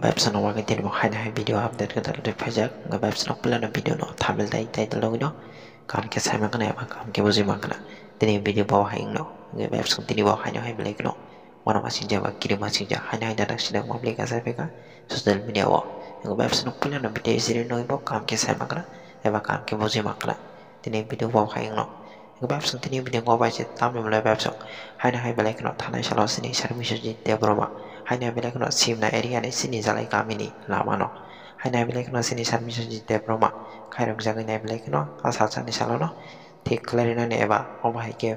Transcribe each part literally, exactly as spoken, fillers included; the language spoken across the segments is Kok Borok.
Website no bagwi tini bo haino hai video update kwtal twi phaijak. Website no puila no video no thumbnail tei title rogwi no kaham khe sai mankha na eba kaham khe bujui mankha na. Tini video bo hai wngno. Website tini bo haino hai belai kheno uanama singjak ba kirima singjak haino hai nanak sinak public asai phaikha social media o. Website no puila no video siri no bo kaham khe sai mankha na eba kaham khe bujui mankha na. Tini video bo hai wngno. Website tini video bo bai se tamni belai website. Haino hai belai kheno thanai salo sini Sir Biswajit Debbarma. Haino hai belai kheno Simna area ni sini Jalai kamini lama no. Haino hai belai kheno sini Sir Biswajit Debbarma khairok jagwi nai belai kheno a salsa ni salo no thik khlai rinani eba obo hai khe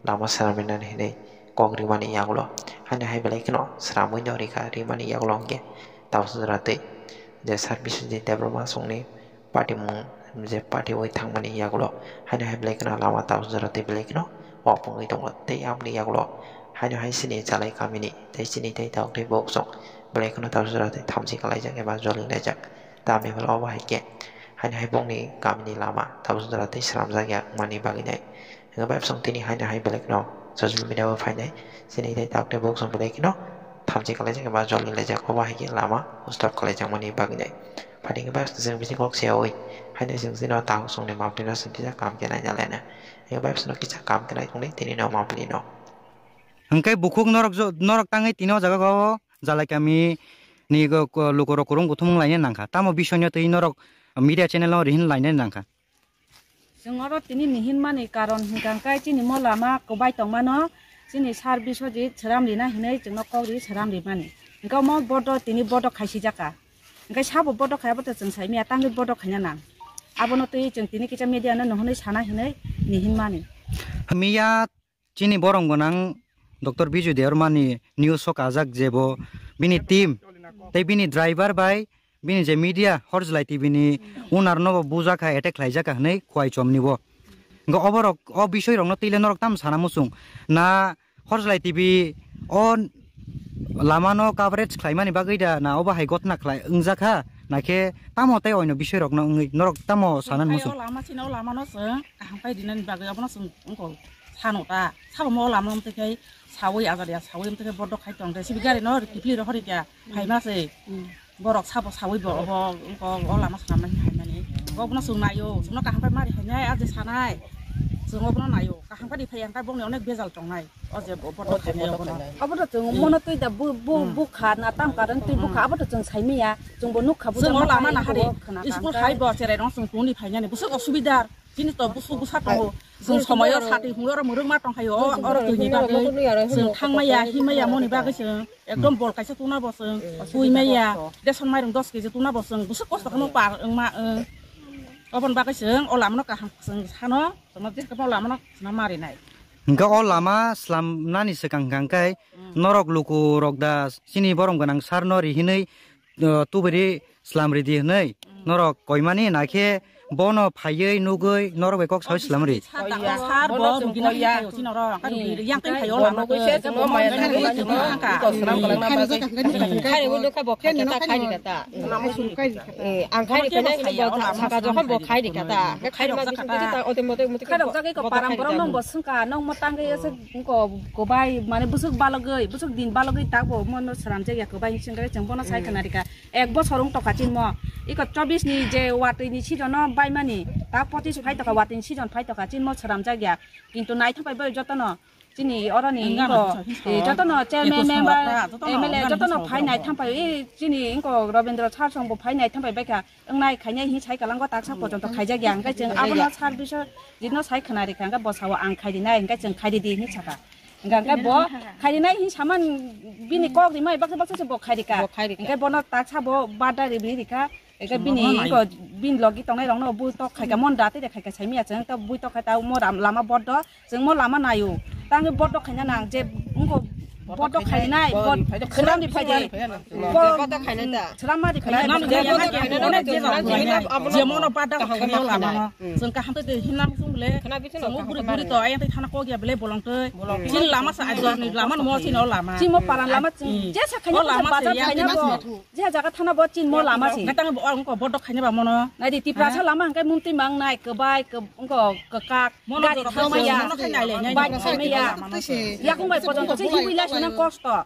lama swnam rinani hinwi kok rimani yagulo. Haino hai belai kheno swnamwi no rikha rimani yagulo hwnkhe tabuk jora twi je Sir Biswajit Debbarma songni party mung je party oi thangmani yagulo haino hai belai kheno lama tabuk jora tei belai kheno wapung oi tongo tei aboni yagulo haino hai sini Jalai kamini tei sini tei tabuk tei bok song belai kheno tabuk jora tei thamchi kalaijak eba joli laijak tamni hwnba obo hai khe haino hai bongni kamini lama tabuk jora tei swnamjak ya wngmani bagwi nai. Hwnba website tini haino hai belai kheno social media o phainai sini tei tabuk tei bok song belai kheno thamchi kalaijak eba joli laijak obo hai khe lama stop kalaijak mani bagwi nai. Phaini khe ba chwng bisi kok se oi. Haino chwng chini o takhuk songni mapli no chwng kisa kam khe naina laina. Eba bisi no kisa kam khe nai tongdi tini no mapli no. Hwnkhe bukhuk norok jo-, norok tangwi tini o jaga o Jalai kami ni go-, go-, luku rok kwrwng kuthumung laina nangkha. Tamo bisoi no twi norok media channel o rihin laina nangkha. Chwng oro tini nihinmani karon hwnkha hwnkhe chini mo lama kwbai tongmano chini Sir Biswajit swnam rina hinwi chwngno kok ri swnam rimani. Hwnkhe omo bodo tini bodo khaisijak kha. Hwnkhe sabo bodo khai aboto chwng saimanya tangwi bodo khaina nang. Abono twi chwng tini kisa media no nuhunwi sana hinwi nihinmani. Miya chini borom gwnang Doctor Bijay Debbarma ni news o kajak je bo bini team tei bini driver bai bini je media Horjlai T V ni owner no bo bujak kha, attack khlaijak kha hwnwi Khowai chom ni bo. Hwnkhe oborok o bisoi rok no twi le norok tamo sana muchung na Horjlai T V o lama no coverage khlaimani bagwi da na obo hai gotna khlai wngjak kha na khe tamo tei oino bisoi rok no wngwi norok tamo sana muchung. Lama chini o lama no chwng kaham khai rinani bagwi obono chwng wngkha. Sano ta, sabo mo lama mtwi khai sawi ajar ya, sawi mtwi khai bodo khai tong de, sibi gari no kipli ro hori kya, phai ma se. Borok sabo sawi bo, obo, o, o lama sana mani hai mani. Obo no sung nayo, sung no kaham pai mari hai nai, aje sanai. Sung obo no nayo, kaham pai phai ang kai bong ni onek bejal tong nai. O je bo-, bodo khai nai obo no. Abo to chwng mono twi da bu, bu, bu kha na tam karon twi bu kha, abo to chwng sai miya, chwng bo nuk kha bu. Chwng o lama na hari, school khai bo cherai rong chwng tuni phai nani, busuk osubidar. Chini to busu busa tongo. Chwng somoyo sati hungwi oro mwrwkma tongkhaio, o, oro twini bagwi. Chwng thangmaya, himaya, moni bagwi chwng ekdom bol kaisa tuna bo chwng. Tuimaya, deson mairung dos keji tuna bo chwng. Busu kosto khamo par wngma, wng. Oboni bagwi chwng o lamano kaham chwng sano, chwngno je kwbangma lamano khna marinai. Hwnkhe o lama slamnani swkang hwnkha hwnkhe norok lukurok da chini borom gwnang sarno rihinwi uh, tuburi slam ridi hwnwi norok koimani, nakhe bono phaiwi nugwi norok bai kok sawi slam ri. Sar bo rugina hai thaio chini oro, ang kha rugi yang tei thaio lama. Khairi bo nokha bo khe ta khairi kata. Ang khairi khe nai saka jokhon bo khairi kata. Khairi ma bising kata ote mote mote. Khairok jagwi ko param borok nong bo swngkha, nong mo tangwi ese ko kobai mane busuk balogwi, busuk din balogwi ta bo mono sram jagya kobai singre cheng bono sai khna rika. Ek bosor wng tokha chinmo. Iko chobbish ni je watwi ni season no baimani, ta pochish phai tokha watwi ni season phai tokha chinmo sramjak ya. Kintu naithok bai bai jotono chini oroni iko, eh, jotono chairman member, M L A jotono phai naithok bai, eh, chini iko Robindra sir song bo phai naithok bai baikha. Wngnai khainai hin sai kalango taksa pojonto khaijak ya, hwnkhe chwng abono sir biso jino sai khna rikha, hwnkhe bosao ang khaidi nai, hwnkhe chwng khaidi di hin saka. Hingka hingke bo khairi nai hin saman bini kok rimai baksa baksa se bo khairi ka. Bo khairi ka. Hingke bono taksa bo bada ri bini rika. Hingke bini ko bini logi tongnai rokno bui tok khaika mon da tei de khaika saimi ya chwng ta bui tok khai ta mo ram lama bodo chwng mo lama naio. Tangke bodo khaina nang je wngko bodo khairi nai bo khwlam di phai de. Bo khwlam ma di phai de. Nang je bodo khaina nang je bodo khaina. Je mono bada khaina lama no. Chwng kaham tei himna muchung le. Chwng buri buri to ayang tei thana kok ya bele bolong tei. Chini lama sa ajor ni lama no mo chini o lama. Chini mo paran lama chini. Je sa khaina o lama bazar khaina bo. Je jaga thana bo chini mo lama si. Ngatang bo ang ko bodo khaina ba mono. Nai di Tiprasa lama hingke mumtwi mang nai kwbai ko wngko kwkak. Mono gari thangmaya. Bike thangmaya. Yakung bai pojonto se hiwi lai sona kosto.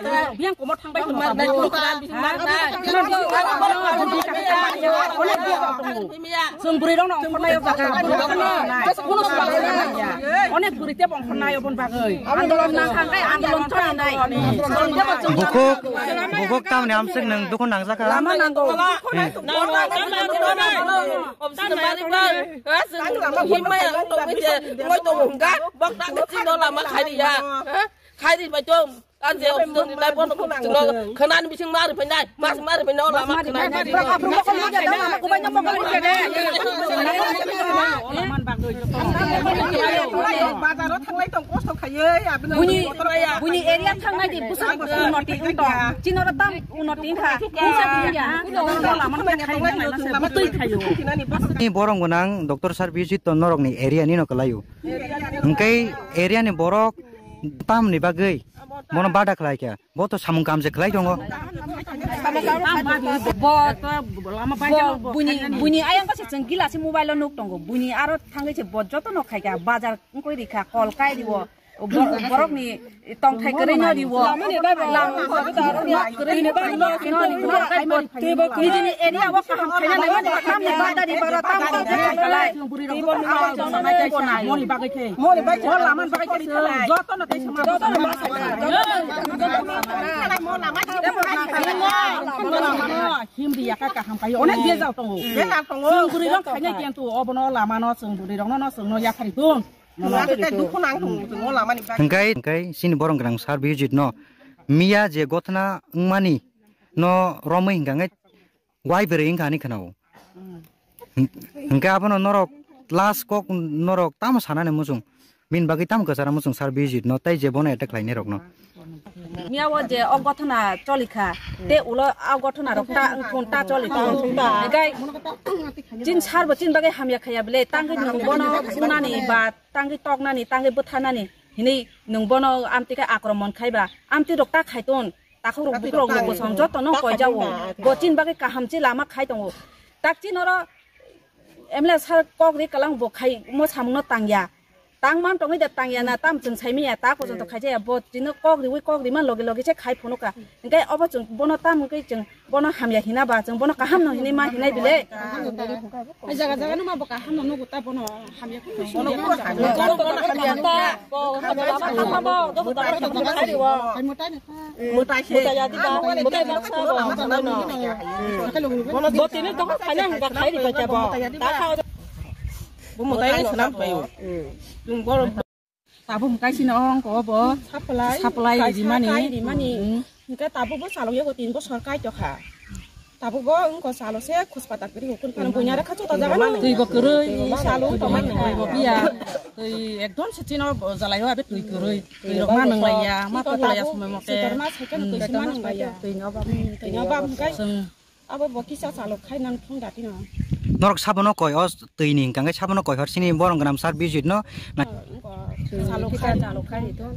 Biyang komo thang bai tongma. Chwng bwrwi rok no ongkhornai o jaga. One Bwrwi tei bongkhor nai oboni bagwi. Andolon nang kha khe andolon choli nai. Bukhuk, bukhuk tamni amswk nwng dukhu nangjak kha? Lama nango. Khairi bai to. Ang je office ni lai bono khwnani bising mari phainai, mas mari phainai, o lama khwnai. Bazaro thanglai tong kosto khaiye, abini Buini, buini area thangnai di, bwswk unnoti wng tong. Chini oro tam unnoti wng kha. Bwsa di ya. Twi thaio. Ni borong gwnang Doctor Sir Bijit to norokni area ni no kwlaio. Hwnkhe area ni borok tamni bagwi bono bada khlai kha. Bo to samung kam je khlai tongo. Bo to lama bo, buini, buini ayang ko se chwng gila se mobile o nuk tongo. Buini aro thangwi se bo joto no khai kha. Bazar wngkoi rikha, kol kai riwo. Bo-, borok ni tongthai kwrwi no riwo. Lam-, lam-, kwrwi no riwo. Nijini area o kaham khaina nai mani tamni badari bara tam kol khai khalai. Moni bagwi khe. Moni bagwi khe. Joto no tei sama. Himri yaka kaham kai. Onek bejal tongo. Bejal tongo. Chwng bwrwi rok khaina kiyan tu obono lama no chwng bwrwi rok no no chwng no yakhari tun. Hwnkhe, hwnkhe chini borong gwnang Sir Bijit no miya je gothna wngmani no romwi hwnkha hwnkhe wai bwrwi wngkha hinwi khwnao. Hwnkhe abono norok last kok norok tamo sanani muchung, bini bagwi tamo kwchara muchung Sir Bijit no tei je bono attack khlainai rokno. Miya o je o gothona choli kha, te ulo a gothona rok ta wngthun ta choli thun. Hwnkhe chini sir bo chini bagwi hamya khaya bile, tangwi nwng bono bunani ba tangwi toknani, tangwi bwtharnani hinwi nwng bono amtwi khe akromon khai ba, amtwi rok ta khai ton, takhuk rok bukhuk rok bwsong joto no koi jago, bo chini bagwi kaham chi lama khai tongo. Tak chini oro M L A sir kok ri kwlang bo khai mo samung no tangya. Tang man tongwi da tangya na tam chwng sai manya ta ko joto khai jaya bo chini kok riwi kok ri man loge loge se khai phunuk kha. Hwnkhe obo chwng bono tam hwnkhe chwng bono hamya hina ba chwng bono kaham no hinwi ma hinai bile. Jaga jaga no ma bo kaham no nugo ta bono hamya. Bo tini to khaina hwnkha khai ri kha bo. Bo mwtai swnam bai. Tabuk hwnkhe sini ongko bo supply, supply rimani. Hwnkhe tabuk bo salok yago tin bosor kai tokha. Tabuk bo wngko salo se khuspa tak ri hukun kan bunya rekha chuta jaga no. Twi bo kwrwi. Salo tongmani. Twi bo biya. Twi ekdom se chino jalai o abe twi kwrwi. Twi rok ma nwnglaiya, ma koklaiya somoi mote. Twi no ba hwnkhe. Abo bo kisa salok khai nang thung dati no. Norok sabono koi o twi ni hwnkha hwnkhe sabono koi hor sini borong gwnam sir Bijit no. Salok khai, salok khai ni to.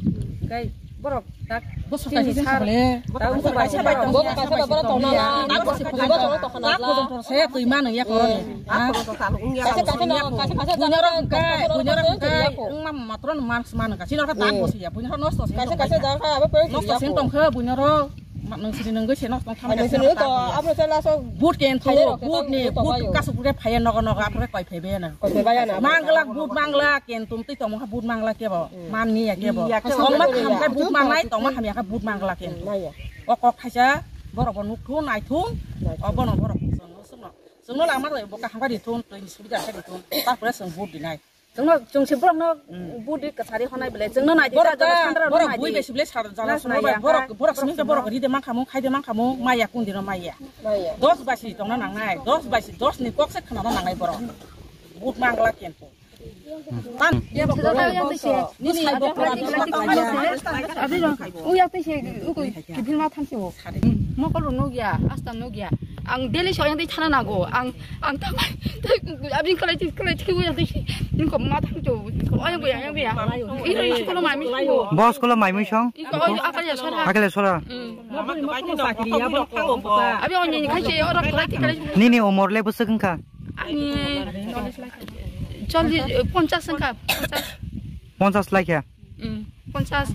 Kai borok tak bo sini sar. Bo kaisa bai tong. Bo kaisa bai borok tong na. Tak bo se twi ma nang ya koro ni. Kaisa kaisa no, kaisa kaisa. Bunyoro hwnkhe, bunyoro hwnkhe wngma matro no man sma nang ka. Sini oro tak bo se ya. Bunyoro nosto se. Kaisa kaisa jaga abo pe. Nosto se tong khe bunyoro. Nwng sini nwng se nosto tong kha. Nwng sini to abo se laso. But ken to, but ni, but kasu pure phaya nogo nogo apre koi phebe na. Koi phebe ya na. Mangla but mangla ken tum twi tong kha but mangla kebo. Man ni ya kebo. Tong ma ham khe but mangnai, tong ma ham ya khe but mangla ken. O kok thaisa borok bo nuk thun nai thun. O bono borok. Chwngno lama rwui bo kaham khe ri thun, twi ni subida khe ri thun, tarpore chwng vote rinai. Chwngno, chwng se borokno vote ri kwchari honai bwle, chwngno nai di, borok jora ta, sandra borok nai bui di. Besi bwle sar jala sumai bai, borok, borok simi khe borok ri de mankhamu, khai de mankhamu, maya kundi no maya. Dos bai si tongna nangnai, dos bai si, dos ni kok se khna nangnai borok. Vote mangla kempo. Mokol rok nukya, asta nukya. Ang daily soyang tei thana nago. Ang, ang ta, abini kalai twi, kalai twi, uya twi. Niko ma thang cho. Oyang buya, oyang buya. Iro isi kolo mai mi song. Boss kolo mai mi song? Iko oy akal ya sora. Akal ya sora. Abi oni ni khai che oro kalai twi, kalai twi. Nini umor le bwswk wngkha? Ani chollish, ponchash wngkha, ponchash. Ponchash laikha? Mm, ponchash.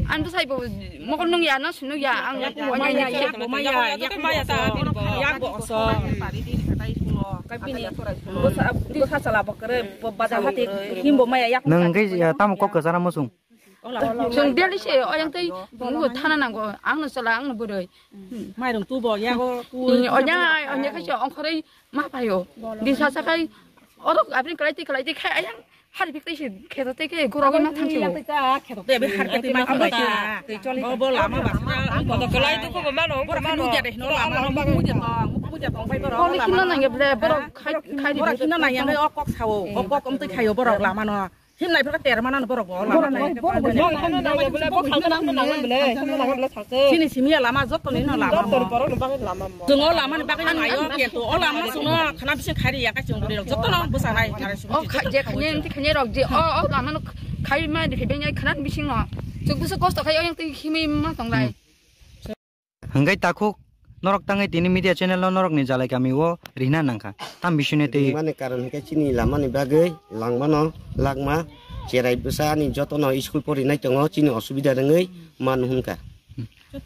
Ang bwsai bo mokol nung ya, no sunu ya, ang yak bo maya, yak bo maya, yak bo oso. Bini bwsa, bwsa chala bo kwrwi, bo bajar hati himbo maya yak. Nwng hwnkhe, eh, tamo kok kwchana muchung? Chwng daily se oyang tei nungo thana nango, angno chala, angno bwrwi. Mairung tubo yago. Onya, onya khe se ongkhorwi ma phaio. Di sa sa khai, oro abini kwlai twi kwlai twi khai ayang. Hari biktai se kheto tei khe gurogwi ma thangsi. Yak tei ta kheto tei be har tei ma kheto ta. Bo, bo lama ba. Bo to kwlai dukhu bo mano, bo mano. Muja de no lama no, muja to, muja to bai bo. Bo ni khina nang ya ble, borok khai, khai. Borok khina nang ya, o kok sao, o kok om tei khaio borok lama no. Himnai phaka ter mana borok bo lama no. Chini simi ya lama joto ni no lama. Joto ni borok no bagwi lama. Chwng o lama ni bagwi no ayo, kento o lama chwng no khana bising khari ya ka chwng bwrwi rok joto no bwsa nai. O kha-, je khanye, nti khanye rok je, o, o lama no khai ma di phai beng ya khana bising no. Chwng bwsa kosto khai o yang twi himwi ma tong lai. Hwnkhe takhuk norok tangwi tini media channel no norok ni jalai kami o rihna nangkha. Tam bising no twi. Mani karon hwnkhe chini lama ni bagwi langma no lakma cherai bwsa ani joto no school pori nai tongo chini osubida rwngwi man hwnkha.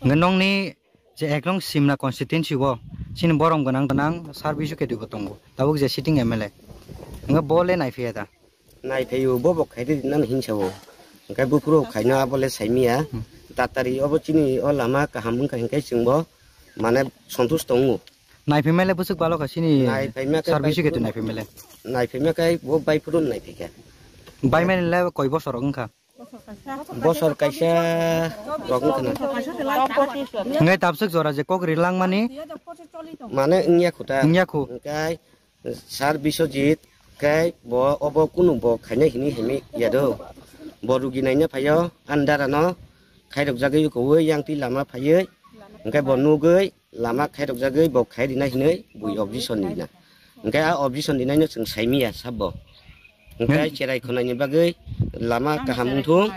Hwnkhe nokni je ek nong Simna constituency o chini borom gwnang gwnang Sir Bisu Ketu bo tongo, tabuk je sitting M L A. Hwnkhe bo le naiphiya da? Naiphaio, bo bo khairi nang hinsa o. Hwnkhe buphuru khaina abo le saimiya. Hmm. Tatari obo chini o lama kaham wngkha hwnkhe chwng bo mane sontush tongo. Naiphaima le bwswk balo kha chini Sir Bisu Ketu naiphaima le. Naiphaima kai bo bai phuru naiphaikha. Bai mani le koi bosor wngkha? Bosor kaisa rok wngkha na. Hwnkhe tabswk jora je kok ri langmani? Mane wngya khuta. Wngya khu. Hwnkhe Sir Biswajit khe bo obo kunu bo khainai hinwi himi ya do. Bo rugi naina phaio andara no khairok jagwi kowi yang twi lama phaiwi hwnkhe bo nugwi lama khairok jagwi bo khai rina hinwi bui objection rina. Hwnkhe a objection rinaino chwng saimiya sabo. Hwnkhe cherai khwnaini bagwi lama kaham wngthung.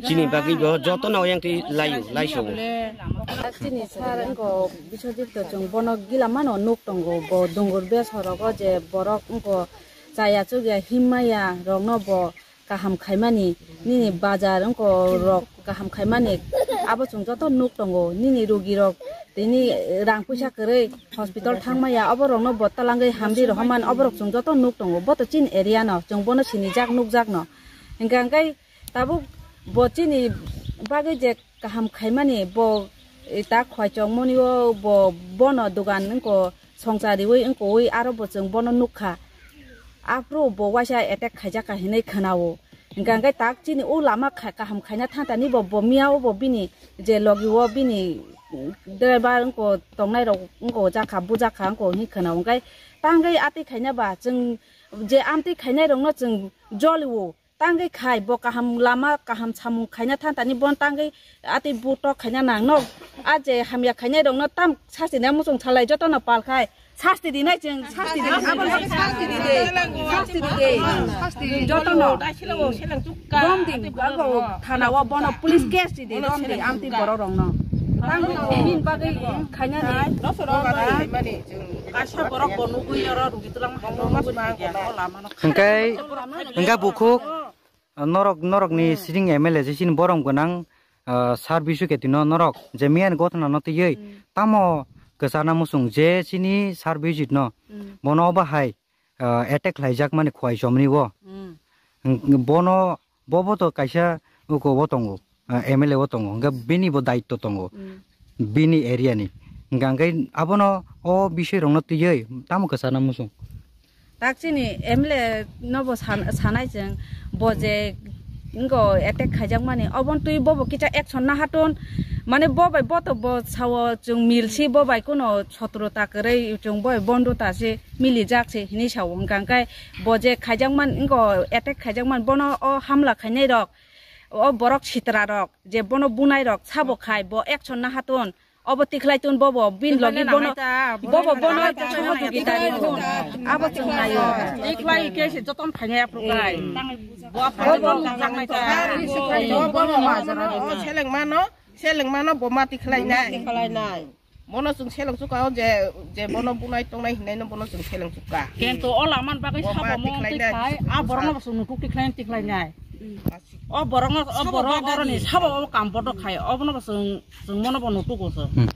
Chini bagwi bo jotono oyang twi laio, laisongo. Chini sir wngkho Biswajit to chwng bono gila mano nuk tongo, bo dungur besorogo je borok wngkho chaya chugya himmaya rokno bo kaham khaimani, nini bajar wngkho rok kaham khaimani, abo chwng joto nuk tongo. Nini rugi rok tini rang puisa kwrwi hospital thangmaya, abo rokno bo talangwi hamri rohormani, abo rok chwng joto nuk tongo. Bo to chini area no, chwng bono sinijak nukjak no. Hwnkhe hwnkhe tabuk bo chini bagwi je kaham khaimani, bo, eh, ta khwlaichokmani o bo bono dogan wngkho songcha riwi wngkoi aro bo chwng bono nukha. Aphuru bo waisa attack khaijak kha hinwi khwnao. Hwnkha hwnkhe tak chini o lama kha-, kaham khaina thantani bo, bo miya o bo bini je logi o bini, mm, driver wngkho tongnai rok wngkho jakha bujakha wngkho hinwi khwnao. Hwnkhe tangwi atwi khaina ba chwng je amtwi khainai rokno chwng jolio. Tangwi khai bo kaham lama kaham samung khaina thantani bon tangwi atwi butok khaina nang no. A je hamya khainai rokno tam sasti na muchung salai jotono pal khai. Sasti di nai chwng, sasti di, abo sasti di de, sasti di de. Jotono. Rom di, abo thana o bono police case di de, rom di, amtwi borok rokno. Tangwi min bagwi khaina ni. Kaisa borok bo nugwi oro rugi twlang ma lama no. Hwnkhe, hwnkhe bukhuk, norok, norokni sitting M L A je chini borom gwnang, ah, Sir Bisu Ketino norok je miyani gothana no twiwi tamo kwchana muchung je chini Sir Bijit no bono obo hai, ah, attack khlaijak mani khwlai chomni o. Bono Bo, bo to kaisa uko bo tongo, ah, M L A o tongo, hwnkhe bini bo daitto tongo, bini area ni. Hwnkhe abono o bisoi rokno twiwi tamo kwchana muchung. Tak chini M L A no bo san-, sanai chwng, bo je wngko attack khaijakmani, obono twi bobo kisa action naha ton, mane bo bai bo to bo sao chwng milsi, bo bai kuno sotrota kwrwi chwng bo bai bondhota se milijak se hinwi sao, hwnkhe bo je khaijakmani wngko attack khaijakmani bono o hamla khainai rok. O borok sitra rok je bono bunai rok sabo khai bo action naha ton, obo tikhlai ton bobo bin logi bono, bobo bono sohojogita ri ton, abo chwng naio. Tikhlai khe se joton phainai aphuru khai. Bo aphuru joton jangnai ta. Bo bono majra seleng mano, seleng mano bo ma tikhlai nai. Bono chwng seleng chukha o je, je bono bunai tongnai hinai no bono chwng seleng chukha. Kento o laman bagwi sabo mo tikhlai nai. A borok no bo chwng nukhuk tikhlai, tikhlai nai. O borok no, o borok oroni sabo o kam bodo khai, obono bo chwng, chwng mono bo nutugo chwng.